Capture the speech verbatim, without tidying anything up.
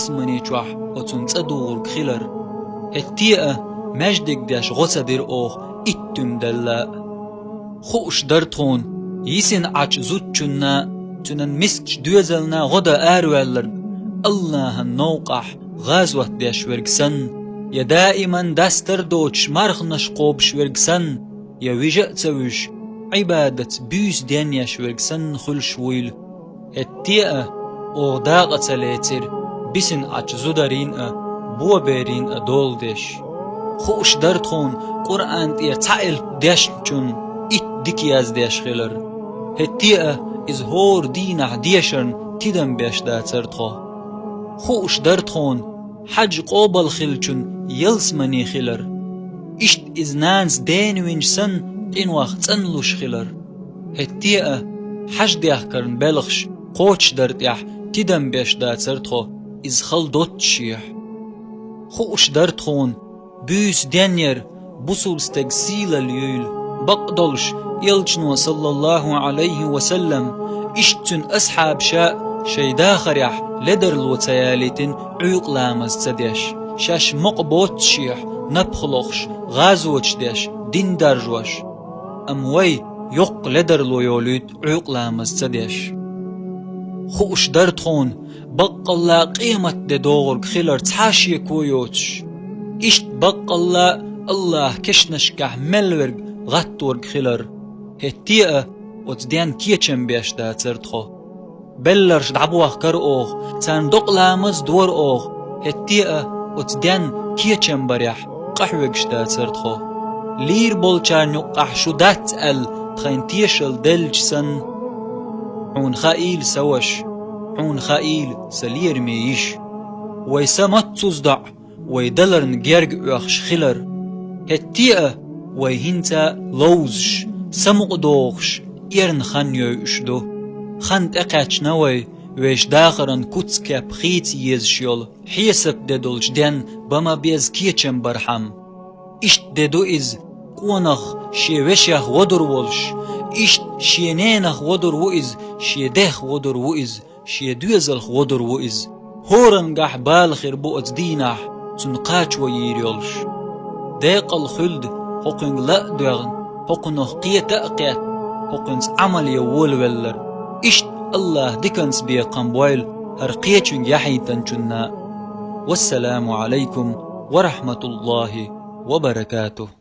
ялсамани чохь оцунна цӀа дугӀург хилар. ХӀетте а маьждиг деш гӀо ца дира оха итт туьма делла а. Хууш дара тхуна, йисина Ӏачу зудчунна, цуьнан мискачу доьзална гӀо дан араваьлларг, АллахӀан новкъахь гӀазот деш верг санна, я даиман дастар доцуш марханаш кхобуш верг санна, я вижа а ца вуьжуш, Ӏибадатца буьйса денъеш верг санна хуьлуш вуйла. ХӀетте а оха дакъа ца лецира, бисина Ӏачу зударийн а, боберийн а дола деш. Хууш дара тхуна Къуръан тӀера цхьа элп дешначунна итт дика яздеш хилар. ХӀетте а иза хӀора дийнахь дешарна тидам беш дацара тхо. Хууш дара тхуна хьаьж къобал хиллачун ялсамани хилар. Иштта иза нанас дена винчу санна, къинойх цӀанлуш хилар. ХӀетте а хьаьж дехкарна белхаш кхочушдар тӀехь тидам беш дацара тхо, иза хала доццушехь. Хууш дара тхуна, буьйса денъяр бусулба стеган сийлалла юйла, бакъдолуш, элчано, саллаллаху Ӏалайхи ва саллам, иштта цуьнан асхьабаша а шайн дахарехь ледарло ца ялийтина Ӏуьйкъа ламаз ца деш, шаьш мукъа боццушехь, напха лохуш, гӀазоташ деш, дин даржош. Амма вай йоккха ледарло йолуьйту Ӏуьйкъа ламаз ца деш. Хууш дара тхуна, баккъалла къемат де догӀург хилар цхьа а шеко йоцуш. Иштта баккъалла АллахӀан кешнашкахь мел верг гӀатторг хилар. ХӀетте а оцу денна кечам беш дацара тхо. Белларш дӀабохкара оха, царна докъа ламаз дора оха, хӀетте а оцу денна кечам барехь къахьоьгуш дацара тхо. Лийр болчарна юккъахь шу дац аьлла тхайна тешалла деллачу санна. Хьуна хаийла, сан ваша, хьуна хаийла, сан лераме йиш. Вай са маццуза доӀа, вай даларна герга оьхуш хилар. ХӀетте а вай хӀинца ловзуш, самукъадохуш, эрна хан йойуш ду. Хан тӀекхаьчна вай, вешан дахаран куц-кеп хийца езаш йолу, хьесап де долчу денна бан ма-безза кечам бархьама. Иштта де ду иза, къонах шен вешех водур волуш, иштта шен ненах водур ву иза, шен дех водур ву иза, шен доьзалх водур ву иза. ХӀорангахь бала хир бу оцу дийнахь, цунна кхачо йийр йолуш. Декъала хуьлда хӀокхуьнга ла а доьгӀна, хӀокхунах кхета а кхетта, хӀокхуьнца Ӏамал ян волавелларг. Иштта АллахӀа диканца бекхам бойла хӀара кхечуьнга яхьийтинчунна. Вассаламу Ӏалайкум ва рахьматуллахӀи ва баракатухӀ.